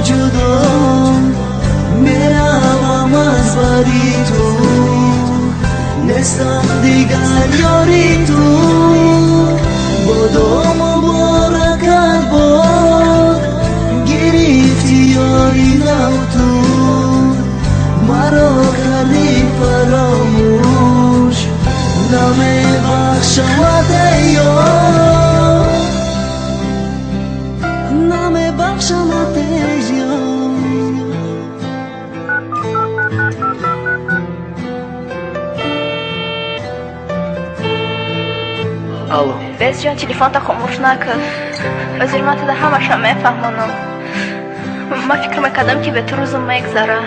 ҷудо, меравам аз бари ту, нестам дигар ёри ту. Бодо муборакат бод, гирифти ёри нав ту, маро кардӣ фаромӯш, намебахшамат, эй ёр, намебахшамат, эй ёр. Алло. Бесҷон, телефонта хомӯш накун. Ҳозир ман туда ҳамаша мефаҳмонам. Ман фикр мекардам, ки бе ту рӯзам мегзара.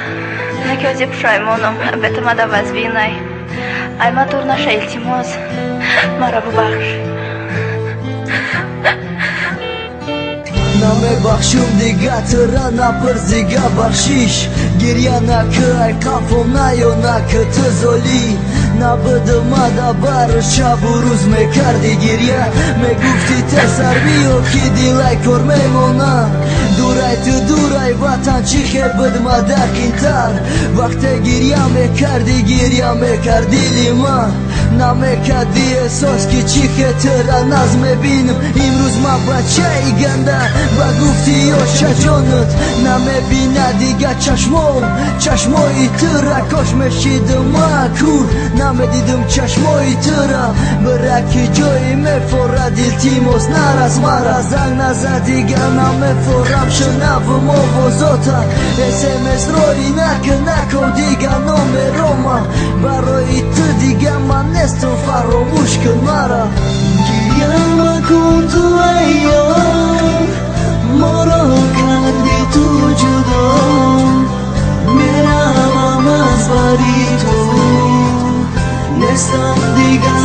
На ки ҳозир пушаймонам, бе ту мада вазбинай. Ай ман дур наша, илтимос. Маро бубахш. Намебахшум дига тура, напурс дига бахшиш. Гирья накӣ, ай қафом наё, накӣ ту золӣ. Набудумада бар шабу рӯз мекарди гирья, мегуфти тезтар биё, ки дилай кор мемона. Дурай ту, дурай ватан, чӣ хел будмада қинтар. Вақте гирья мекарди, гирья мекард дили ман. Намекарди эҳсос, ки чӣ хел тура наз мебинам. Имрӯз ман бачаи ганда, ба гуфти ёшаҷонат намебина дига чашмом чашмои тура. Кош мешидам ман кур, намедидам чашмои тура. Бираки ҷои мефорад, илтимос, нарас мара. Занг назад дига, намефорам шунавум овозота. СМС роӣ накун, накун дига номерома. Барои ту дига ман нестам, фаромӯш кун мара. Гирья макун ту, эй ёр, моро карди ту ҷудо, меравам аз бари ту, нестам дигар.